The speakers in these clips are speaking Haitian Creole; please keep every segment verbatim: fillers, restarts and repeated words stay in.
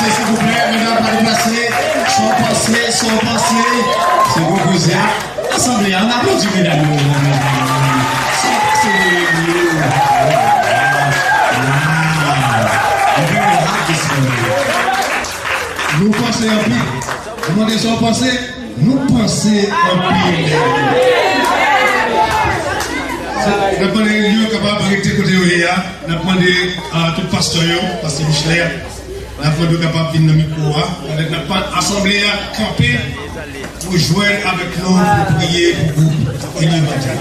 Silvouplè, medam, pa deplase. Sa w panse, sa w panse. Se gwo koze a. Asanble a, ann aplodi medam yo. Sa w panse de yo? Ah, ah. Nou panse anpil. Nou mande sa w panse. Nou panse anpil. N ap mande yo kapab rete kote yo ye a. N ap mande a tout pastè yo, pastè Michelet, n ap mande yo kapab vin nan mikwo a. Pèmèt n ap pa asanble a kanpe pou jwenn avèk nou pou priye pou gwoup Inivanjel.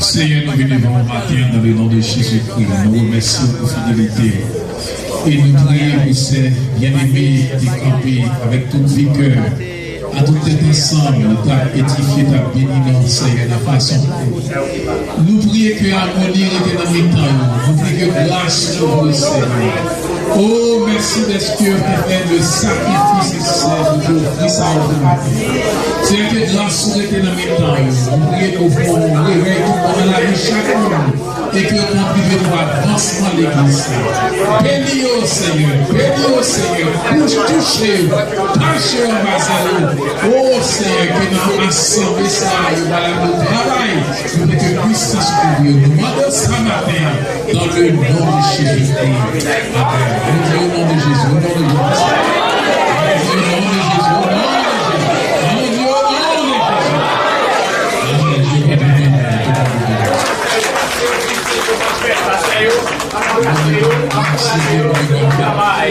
Seyè, nou vin devan w maten an dans le nom de Jésus-Christ. Nou remèsye w pou fidelite w. E nou priye pou sè byeneme ki kanpe avèk tout vigè, a tout tèt ansanm, nou t ap edifye, t ap beni non w, Seyè, nan fason pou nou. Nou priye ke amoni rete nan mitan yo. Nou priye ke gras kouvri, Seyè. O, mèsi dèske w te fè le sakrifis nesesè pou te ofri sa yo pou maten. Seyè, ke gras ou rete nan mitan yo. Nou priye ke w fè yon revèy tout bon nan lavi chak moun. E ke yo kontribye pou avansman legliz la. Beni yo, Seyè. Beni yo, Seyè. Touche yo. Tache yo anba zèl ou. O, Seyè, ke nan asanble sa a, yo va la pou travay. Pou ke pwisans ou kouvri yo. Nou mande w sa maten an, dans le nom de Jésus-Christ. Amen. Bondye, o non de Jezi, o non de Jezi. Bondye, o non de Jezi, o non de Jezi. Bondye, o non de Jezi. Amen. Jezi, amen.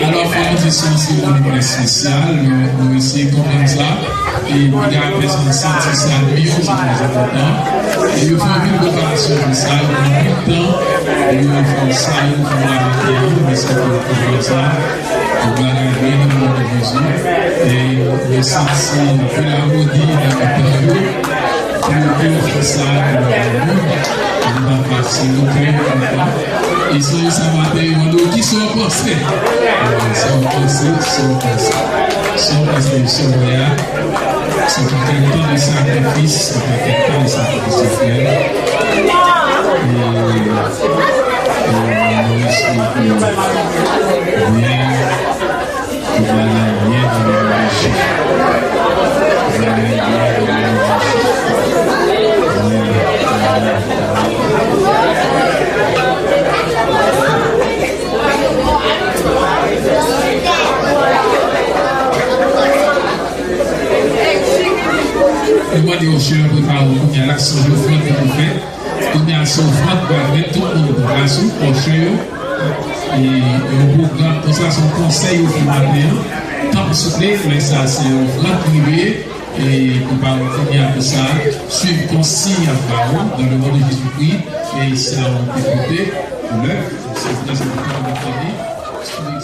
Alò, fò nou di se yon seremoni espesyal, nou, nou eseye konprann sa. E piga pèsonn santi sa, li yo, se trè enpòtan. E yo fè anpil preparasyon pou sa, yo pran anpil tan, e yo fè sa, yo fè lamann yo, mèsi pou konprann sa. Pou bagay byen nan non de Jezi. E yo santi anpil amoni nan mitan yo. Pou yo fè sa, pou yo fè sa. Li pa fasil, nou trè kontan. E sou sa maten, yo mande w, kisa w panse? Sa w panse, sa w panse. Sa w panse, sa w wè a? Se yon pakèt tan de sakrifis, se yon pakèt tan de sakrifis yo fè. E, e, nou espere ke byen, ke bagay byen nan men Jezi. Bagay byen nan men Jezi. Byen, byen. Nou mande w, Seyè, prepare w kounye a la, se yon ofrann pou nou fè. Kounye a, se ofrann pou avèk tout moun nan plas ou, pòche yo. E, e yon pwogram konsa, se yon konsèy yo fè maten an. Tanpri, souple, men sa, se yon ofrann prive. E prepare w kounye a pou sa, swiv konsiy y ap ba ou, dans le nom de Jésus-Christ. E sa ou te pote, koulè, se nan se pote, nou fini.